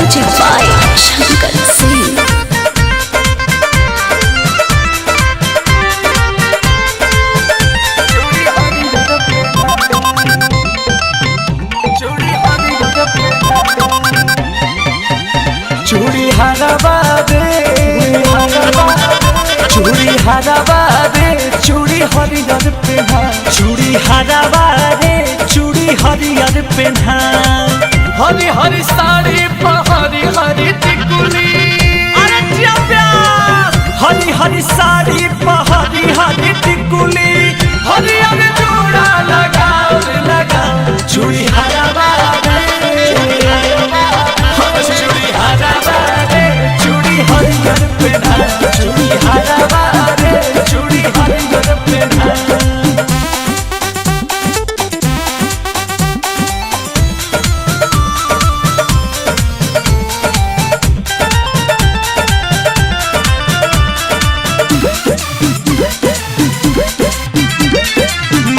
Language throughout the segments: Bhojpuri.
Music by Shankar Singh. चूड़ी हरवा दे, चूड़ी हरवा दे, चूड़ी हरियर पेन्हा, चूड़ी हरवा रे, चूड़ी हरियर पेन्हा। हरी हरी साड़ी पर हरी हरी टिकुली। अरे जिया प्यास। हरी हरी साड़ी पर हरी हरी टिकुली, हरियर जोड़ा लगा लगा चूड़ी हरवा रे, चूड़ी हरवा रे, चूड़ी हरियर पेन्हा, चूड़ी हरवा रे, चूड़ी हरियर पेन्हा।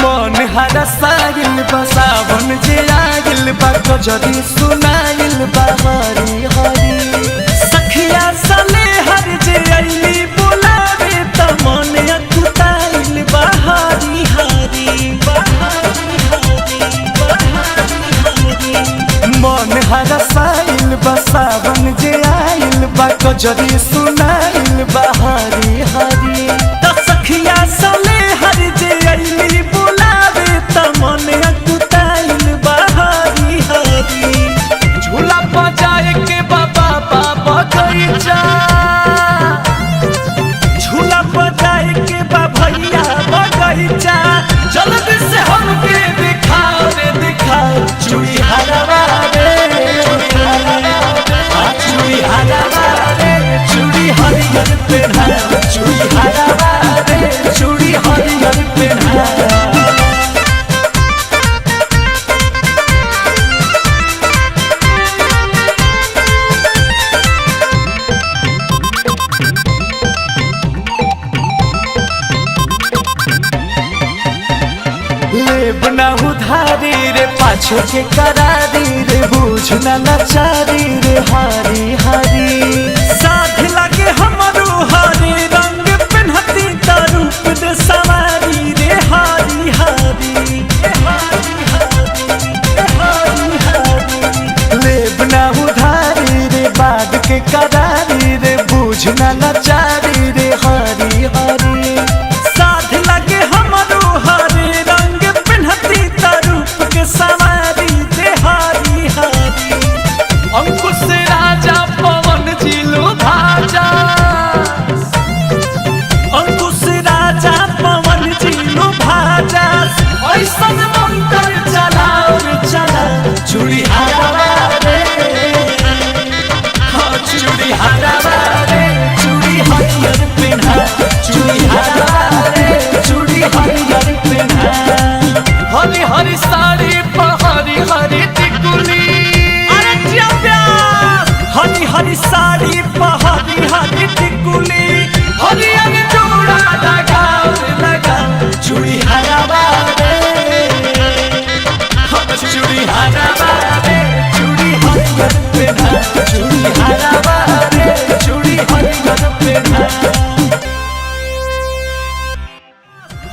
मन हरा सागिल बा, सावन जे आगिल बा, कजरी सुनाइल बा हरी हरी। सखिया सले हर जे अइली बुलावे त मन अकुताइल बा हरी हरी, बा हरी हरी, बा हरी हरी। मन हरा साइल बा, सावन जे आइल बा, कजरी सुनाइल बा हरी हरी। त सखिया सले हर जे अइली बुलावे त मन अकुताइल बा हरी हरी। झूला बजाए के बाबा बाबा गईचा। झूला बजाए के बा भैया बगैचा, जल्दी से हमके दिखाओ रे दिखाओ चूड़ी हरवा रे, आ चूड़ी हरवा रे, चूड़ी हरियर पेन्हा, चूड़ी हरवा रे, चूड़ी हरियर पेन्हा। लेब ना उधारी रे पाछे के करारी रे, बूझ ना लाचारी रे हारी हारी। साध लगे हमरो हरे रंग पेन्हती त रूप दे सवारी रे हारी हारी, रे हारी हारी, रे हारी हारी। लेब ना उधारी रे बाद के करारी रे, बूझ ना लाचारी रे हारी हारी। साध लगे हमरो हरे रंग पेन्हती त रूप के सवारी दे हारी हारी। अंकुश राजा पवन जिलू भाजा। अंकुश राजा पवन जीलू भाजा, ऐसन मंत्र चलाओ और चला चूड़ी हरवा रे, हाँ, चूड़ी हरवा रे, चूड़ी हरियर पेन्हा, चूड़ी हरवा रे, चूड़ी हरियर पेन्हा। हरी हरी साड़ी पर हरी हरी टिकुली। अरे जिया प्यास। हरी हरी साड़ी पर हरी हरी टिकुली, हरियर जोड़ा लगा लगा चूड़ी हरवा रे, चूड़ी हरवा रे, चूड़ी हरियर पेन्हा, चूड़ी हरवा रे, चूड़ी हरियर पेन्हा।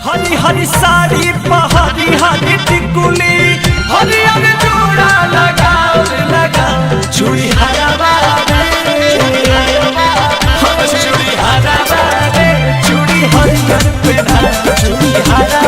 हरी हरी साड़ी पर हरी हरी टिकुली, हरियर जोड़ा लगा लगा चूड़ी हरवा रे, चूड़ी हरवा रे, चूड़ी हरियर पेन्हा, चूड़ी हरवा।